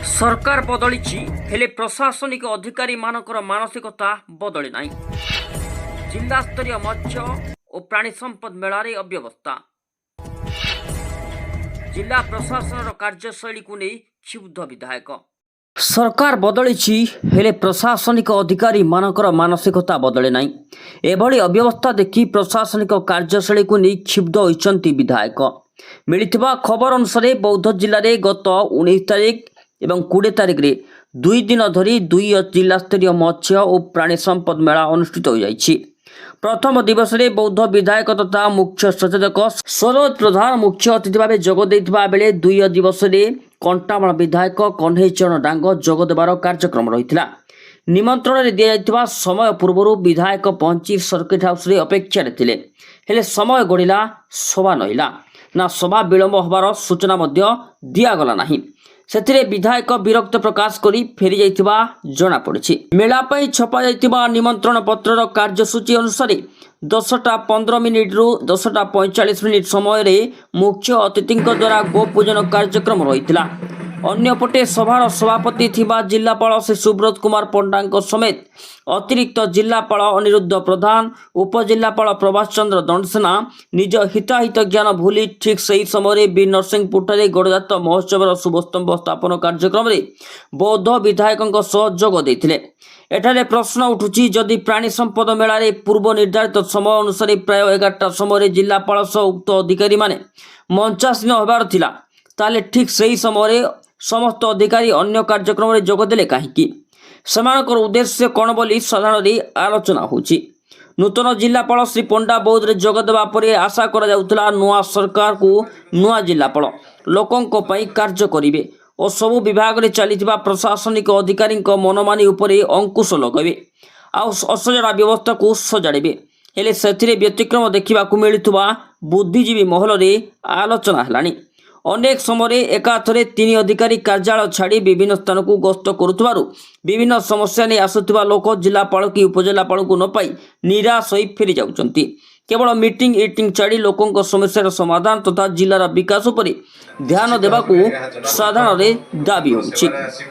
ସରକାର ବଦଳିଛି, ହେଲେ ପ୍ରଶାସନିକ ଅଧିକାରୀମାନଙ୍କର ମାନସିକତା ବଦଳି ନାହିଁ। ଜିଲ୍ଲାସ୍ତରୀୟ ମତ୍ସ୍ୟ ଓ ପ୍ରାଣୀ ସମ୍ପଦ ମେଳାରେ ଅବ୍ୟବସ୍ଥା। ଜିଲ୍ଲା ପ୍ରଶାସନର କାର୍ଯ୍ୟଶୈଳୀକୁ ନେଇ କ୍ଷୁବ୍ଧ ବିଧାୟକ। ସରକାର ବଦଳିଛି, ହେଲେ ପ୍ରଶାସନିକ ଅଧିକାରୀମାନଙ୍କର ମାନସିକତା ବଦଳି ନାହିଁ। ଏଭଳି ଅବ୍ୟବସ୍ଥା ଦେଖି ପ୍ରଶାସନିକ କାର୍ଯ୍ୟଶୈଳୀକୁ ନେଇ କ୍ଷୁବ୍ଧ ହୋଇଛନ୍ତି ବିଧାୟକ। ମିଳିଥିବା ଖବର ଅନୁସାରେ, ବୌଦ୍ଧ ଜିଲ୍ଲାରେ ଗତ 19 ତାରିଖ ଏବଂ 20 ତାରିଖରେ 2 ଦିନ ଧରି ଦୁଇ ଜିଲ୍ଲାସ୍ତରୀୟ ମତ୍ସ୍ୟ ଓ ପ୍ରାଣୀ ସମ୍ପଦ ମେଳା ଅନୁଷ୍ଠିତ ହୋଇଯାଇଛି। ପ୍ରଥମ ଦିବସରେ ବୌଦ୍ଧ ବିଧାୟକ ତଥା ମୁଖ୍ୟ ସଚେତକ ସରୋଜ ପ୍ରଧାନ ମୁଖ୍ୟ ଅତିଥି ଭାବେ ଯୋଗ ଦେଇଥିବା ବେଳେ ଦ୍ୱିତୀୟ ଦିବସରେ କଣ୍ଟାମାଳ ବିଧାୟକ କହ୍ନେଇ ଚରଣ ଡାଙ୍ଗ ଯୋଗ ଦେବାର କାର୍ଯ୍ୟକ୍ରମ ରହିଥିଲା। ନିମନ୍ତ୍ରଣରେ ଦିଆଯାଇଥିବା ସମୟ ପୂର୍ବରୁ ବିଧାୟକ ପହଞ୍ଚି ସର୍କିଟ ହାଉସରେ ଅପେକ୍ଷାରେ ଥିଲେ। ହେଲେ ସମୟ ଗଡ଼ିଲା, ସଭା ନହିଲା ନା ସଭା ବିଳମ୍ବ ହେବାର ସୂଚନା ମଧ୍ୟ ଦିଆଗଲା ନାହିଁ। ସେଥିରେ ବିଧାୟକ ବିରକ୍ତ ପ୍ରକାଶ କରି ଫେରିଯାଇଥିବା ଜଣାପଡ଼ିଛି। ମେଳା ପାଇଁ ଛପାଯାଇଥିବା ନିମନ୍ତ୍ରଣ ପତ୍ରର କାର୍ଯ୍ୟସୂଚୀ ଅନୁସାରେ 10ଟା 15 ମିନିଟରୁ 10ଟା 45 ମିନିଟ ସମୟରେ ମୁଖ୍ୟ ଅତିଥିଙ୍କ ଦ୍ୱାରା ଗୋପୂଜନ କାର୍ଯ୍ୟକ୍ରମ ରହିଥିଲା। ଅନ୍ୟପଟେ ସଭାର ସଭାପତି ଥିବା ଜିଲ୍ଲାପାଳ ଶ୍ରୀ ସୁବ୍ରତ କୁମାର ପଣ୍ଡାଙ୍କ ସମେତ ଅତିରିକ୍ତ ଜିଲ୍ଲାପାଳ ଅନିରୁଦ୍ଧ ପ୍ରଧାନ, ଉପଜିଲ୍ଲାପାଳ ପ୍ରଭାସ ଚନ୍ଦ୍ର ଦଣ୍ଡସେନା ନିଜ ହିତାହିତ ଜ୍ଞାନ ଭୁଲି ଠିକ୍ ସେହି ସମୟରେ ବୀର ନରସିଂହପୁରଠାରେ ଗଡ଼ଜାତ ମହୋତ୍ସବର ଶୁଭସ୍ତମ୍ଭ ସ୍ଥାପନ କାର୍ଯ୍ୟକ୍ରମରେ ବୌଦ୍ଧ ବିଧାୟକଙ୍କ ସହ ଯୋଗ ଦେଇଥିଲେ। ଏଠାରେ ପ୍ରଶ୍ନ ଉଠୁଛି, ଯଦି ପ୍ରାଣୀ ସମ୍ପଦ ମେଳାରେ ପୂର୍ବ ନିର୍ଦ୍ଧାରିତ ସମୟ ଅନୁସାରେ ପ୍ରାୟ 11ଟା ସମୟରେ ଜିଲ୍ଲାପାଳ ସହ ଉକ୍ତ ଅଧିକାରୀମାନେ ମଞ୍ଚାସୀନ ହେବାର ଥିଲା, ତାହେଲେ ଠିକ୍ ସେହି ସମୟରେ ସମସ୍ତ ଅଧିକାରୀ ଅନ୍ୟ କାର୍ଯ୍ୟକ୍ରମରେ ଯୋଗ ଦେଲେ କାହିଁକି? ସେମାନଙ୍କର ଉଦ୍ଦେଶ୍ୟ କ'ଣ ବୋଲି ସାଧାରଣରେ ଆଲୋଚନା ହେଉଛି। ନୂତନ ଜିଲ୍ଲାପାଳ ଶ୍ରୀ ପଣ୍ଡା ବୌଦ୍ଧରେ ଯୋଗ ଦେବା ପରେ ଆଶା କରାଯାଉଥିଲା, ନୂଆ ସରକାରକୁ ନୂଆ ଜିଲ୍ଲାପାଳ ଲୋକଙ୍କ ପାଇଁ କାର୍ଯ୍ୟ କରିବେ ଓ ସବୁ ବିଭାଗରେ ଚାଲିଥିବା ପ୍ରଶାସନିକ ଅଧିକାରୀଙ୍କ ମନମାନି ଉପରେ ଅଙ୍କୁଶ ଲଗାଇବେ ଆଉ ଅସଜଡ଼ା ବ୍ୟବସ୍ଥାକୁ ସଜାଡ଼ିବେ। ହେଲେ ସେଥିରେ ବ୍ୟତିକ୍ରମ ଦେଖିବାକୁ ମିଳୁଥିବା ବୁଦ୍ଧିଜୀବୀ ମହଲରେ ଆଲୋଚନା ହେଲାଣି। ଅନେକ ସମୟରେ ଏକାଥରେ ତିନି ଅଧିକାରୀ କାର୍ଯ୍ୟାଳୟ ଛାଡ଼ି ବିଭିନ୍ନ ସ୍ଥାନକୁ ଗସ୍ତ କରୁଥିବାରୁ ବିଭିନ୍ନ ସମସ୍ୟା ନେଇ ଆସୁଥିବା ଲୋକ ଜିଲ୍ଲାପାଳ କି ଉପଜିଲ୍ଲାପାଳଙ୍କୁ ନ ପାଇ ନିରାଶ ହୋଇ ଫେରି ଯାଉଛନ୍ତି। କେବଳ ମିଟିଂ ଇଟିଂ ଛାଡ଼ି ଲୋକଙ୍କ ସମସ୍ୟାର ସମାଧାନ ତଥା ଜିଲ୍ଲାର ବିକାଶ ଉପରେ ଧ୍ୟାନ ଦେବାକୁ ସାଧାରଣରେ ଦାବି ହେଉଛି। ସେବାରେ ଆସିବ।